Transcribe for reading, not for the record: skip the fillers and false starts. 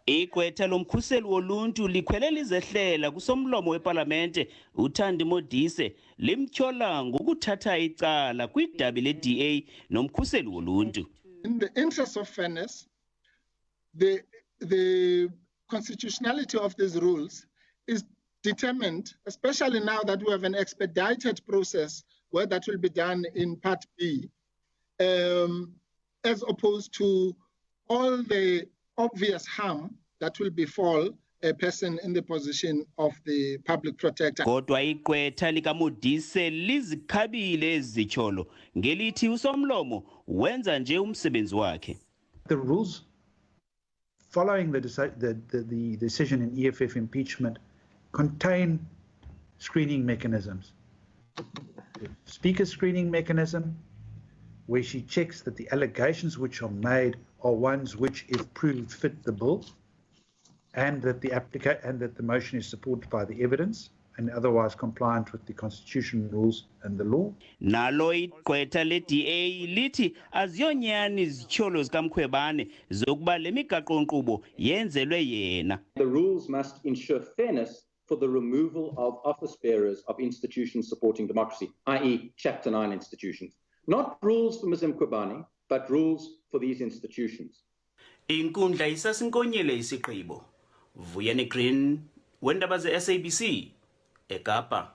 Igqwetha lomkhuseli woluntu likhwelela izehlela kusomlomo weParlamente uThandi Modise limtyola ngokuthatha icala kwidabi le-DA nomkhuseli woluntu. In the interest of fairness, the constitutionality of these rules is determined, especially now that we have an expedited process where that will be done in Part B, as opposed to all the obvious harm that will befall a person in the position of the public protector. Kodwa igqwetha likaModise lizikhabile ezitsholo ngelithi usomlomo wenza nje umsebenzi wakhe. The rules following the decision in EFF impeachment contain screening mechanisms. The Speaker's screening mechanism, where she checks that the allegations which are made are ones which, if proved, fit the bill, and that the motion is supported by the evidence and otherwise compliant with the constitution, rules and the law. Nalo igqwetha le-DA lithi aziyonyani izitsholo zikaMkhwebane zokuba le migaqo-nkqubo yenzelwe yena. The rules must ensure fairness for the removal of office bearers of institutions supporting democracy, i.e. Chapter 9 institutions. Not rules for Ms. Mkhwebane, but rules for these institutions. Inkundla isasinkonyele isigqibo. Vuyani Green, weendaba ze-SABC, eKapa.